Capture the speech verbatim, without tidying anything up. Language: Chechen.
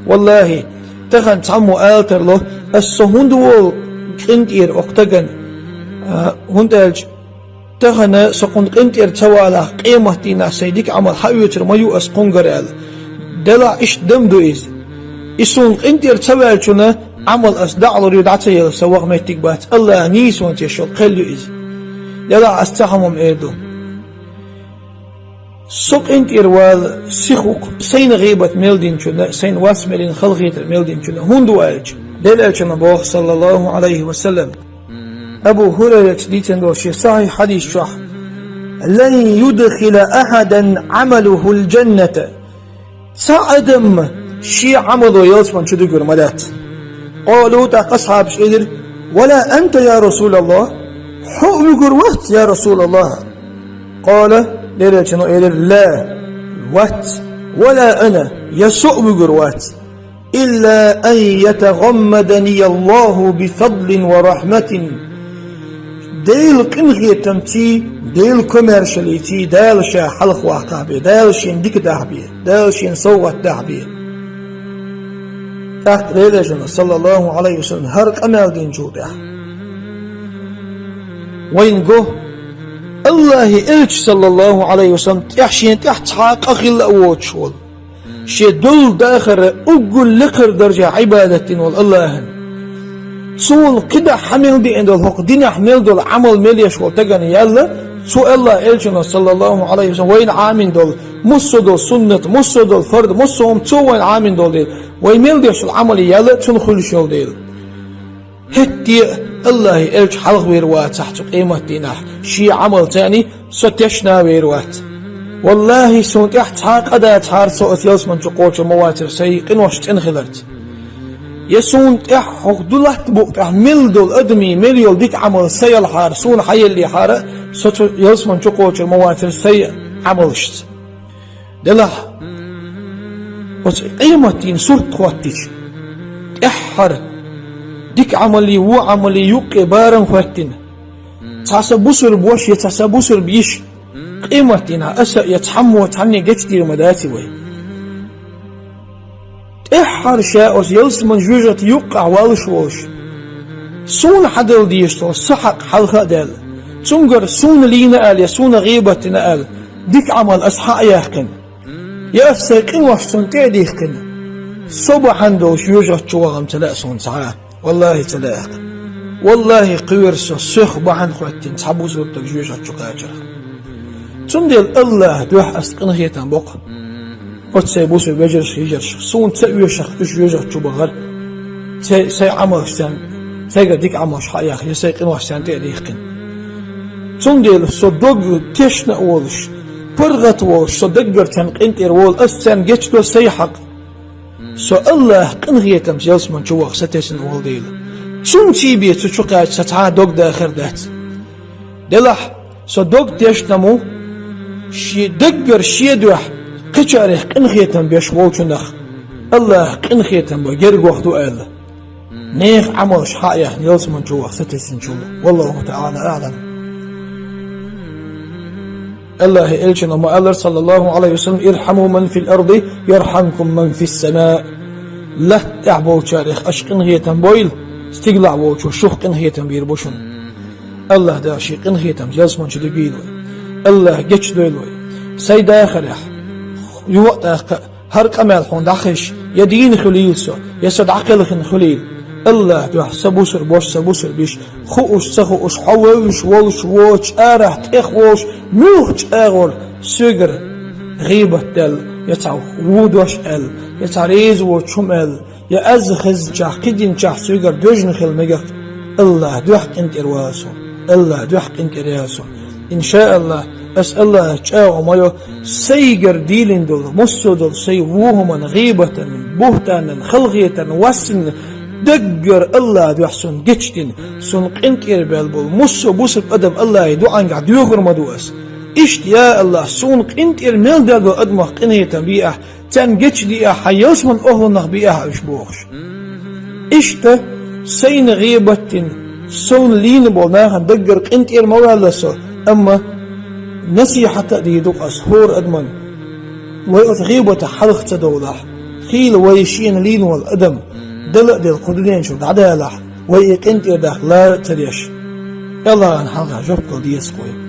Валлахи, тахан цхьаммо ала тарло, ас со хӀунда волу къинтӀера окху стагана, а, хӀунда аьлча, тахана со кхунна къинтӀера ца валахь, къематдийнахь сайн дика Ӏамал хьаоьцур ма ю ас кхунгара аьлла. Делахь иштта дам ду иза. И суна къинтӀера ца ваьллачунна Ӏамал ас дӀа а лур ю, дӀа ца елла сан ваха меттиг бац, Аллаха нийсонца еш йолу кхел ю иза. Делахь ас цхьа хӀума эр ду. Со къинтӀера вала сиха ву-кх, сайна гӀийбат мел динчунна, сайна вас мел йина, халахетар мел динчунна. ХӀунда ву аьлча, Делан Элчано боху, саллаллаху Ӏалайхи ва саллам, Абу ХӀурайрас дийцина долу шен сахьихь хьадис чохь: «Лан юдхила ахьадан Ӏамалухул джанната». Цхьа адам шен Ӏамало ялсамани чу дуьгур ма дац. Къалу, тӀаккха асхьабаша элира: «Ва ла анта, я Расулаллах? Хьо а вуьгур вац, я Расулаллах?» Къала, Делан Элчано элира: «Ла, вац, ва ла ана, я со а вуьгур вац. Илла ан ятагӀаммаданияллаху би фадлин ва рахьматин». Делан къинхетамций, Делан комаьршаллиций Дала ша хьалхаваккхахь бен, Дала шена дика дахь бен, Дала шена совгӀат дахь бен. ТӀаккха Делан Элчано, саллаллаху Ӏалайхи ва саллам, хӀара къамел динчул тӀаьхьа вайна го, Аллахьан Элча, саллаллаху Ӏалайхи ва саллам, тӀехь шена тӀехь цхьа а къа хилла а воцуш волу, шен долу дахар уггар лекхара даржехь Ӏибадат дина волу Аллахьана. Цо кхидӀа хьан мел деана долу, хӀокху динехь мел долу Ӏамал мел еш волу стагана яьлла, цу Аллахьан Элчано, саллаллаху Ӏалайхи ва саллам, вайна Ӏамийна долу, массо а долу суннат, массо а долу фард, массо а хӀума цо вайна Ӏамийна долу дела, вай мел деш долу Ӏамал яьлла цунна хуьлуш йолу дела. ХӀетте а Аллахьан Элча хьалхавер вацахь цу къематдийнахь, шен Ӏамалца со тешна а вер вац. Валлахьи, суна тӀехь цхьа а къа дацахьара, со аса ялсамани чу кхочур ма вацара сайн къинош цӀена хиларца. Я суна тӀехь хӀокху ду латта букъа тӀехь мел долу адамийн мел йолу дика Ӏамал сан ялахьара, суна хьан еллехьара, со цу ялсамани чу кхочур ма вацара сайн Ӏамалшца. Делахь, оцу къематдийнан сурт хӀоттича, тӀаьххьара дика Ӏамаллий, вон Ӏамаллий юккъе барам хӀоьттина, цхьа сан бусурба ваша я цхьа сан бусурба йиша, къематдийнахь аса я цхьаммо цхьанне гечдийр ма даций вай. ТӀаьххьара ша оцу ялсамани жоьжахати юккъехь валлаш волуш, суна хьан дала дезаш долу сан хьакъ хьалха а даьлла, цуьнгара суна лийна аьлла я суна гӀийбат дина аьлла, дика Ӏамал аса хьан а яьккхина, я аса сайн къинош цунна тӀе а дихкина, со бахьана долуш жоьжахати чу вахам ца лаьа суна цхьа а. Валлахьи, ца лаьа-кх. Валлахьи, кхоьру со, сох бахьана хӀоьттина цхьа бусурба стаг жоьжахати чу кхачарх. Цундела Аллахьан дуьхьа аса къинхетам бо-кх оцу сайн бусурба вежаршка, йижаршка, суна ца оьшуш уьш жоьжахати чу бахар, цай, сайн Ӏамалш царна, цаьргара дика Ӏамалш хьан а яьккхина, я сайн къинош царна тӀе а дихкина. Цундела со дог тешна а волуш, паргӀат а волуш, со даггара царна къинтӀера волу, аса царна гечдо сайн хьакъ. Со Аллахьан къинхетамца ялсамани чу ваха сатесна волу дела, цуьнций бен цу чу кхача сан цхьа а дог дахар дац. Делахь, со дог тешна ма ву, шен даггара шен дуьхьа кхечарех къинхетам беш волчунах Аллахьан къинхетам бан гергахь ду аьлла, нехан Ӏамалш хьан а яьккхина ялсамани чу ваха сатесначул. Валлаху таӀала аӀлам. Аллахьан Элчано ма-аллара, саллаллаху Ӏалайхи ва саллам: «Ирхьаму ман фил арди, ярхьамкум ман фис сама». Латта тӀехь болчарех аша къинхетам бойла, стигалахь волчо шух къинхетам бийр бу шуна. Аллахь Дала шен къинхетамца ялсамани чу дуьгийла вай. Аллахь гечдойла вай. Сайн дахарехь, юха а тӀаккха а, хӀара къамел хьуна дӀахезча, я дийна хуьлийла со, я со дӀакхелхина хуьлийла, Аллахьан дуьхьа сан бусурба ваша, сан бусурба йиша, хууш, ца хууш, хьо вевзаш волуш, воцуш, арахь, тӀех волуш, муьлххачу агӀор соьгара гӀийбат даьлла, я цхьа вон дош аьлла, я цхьа реза воцуш хӀума аьлла, я аз хезначохь, кхидинчохь соьгара доьжна хила мегар, Аллахьан дуьхьа къинтӀера вала со, Аллахьан дуьхьа къинтӀера яла со. Иншааллахь, ас Аллахьах чӀагӀо ма йо, сайгара дийлина долу, массо а долу сайн вон хӀуманна, гӀийбатанна, буьхтанна, халахетарна, вассанна, даггара Аллахьан дуьхьа суна гечдина, суна къинтӀера баьлла болу массо а бусурба адам Аллахьан дуьхьангахь доьхур ма ду ас. Иштта, я Аллахь, суна къинтӀера мел даьлла болу адамах къинхетам бе ахь, царна гечдехьа, хьан ялсаманин охӀланах бе ахь уьш бохуш. Иштта, сайна гӀийбат дина, совна лийна болу нахана даггара къинтӀера ма ваьлла со, амма насихьат а дийр ду-кх ас хӀора адаман, вай оцу гӀийбатах хьалха ца довлахь, Хийла вай шена лийнвола адам, Дала а делла кху дунен чура дӀадалахь, вай и къинтӀера дахка лара а ца деш, Аллахӏана хьалха жоп дала деза-кх вай.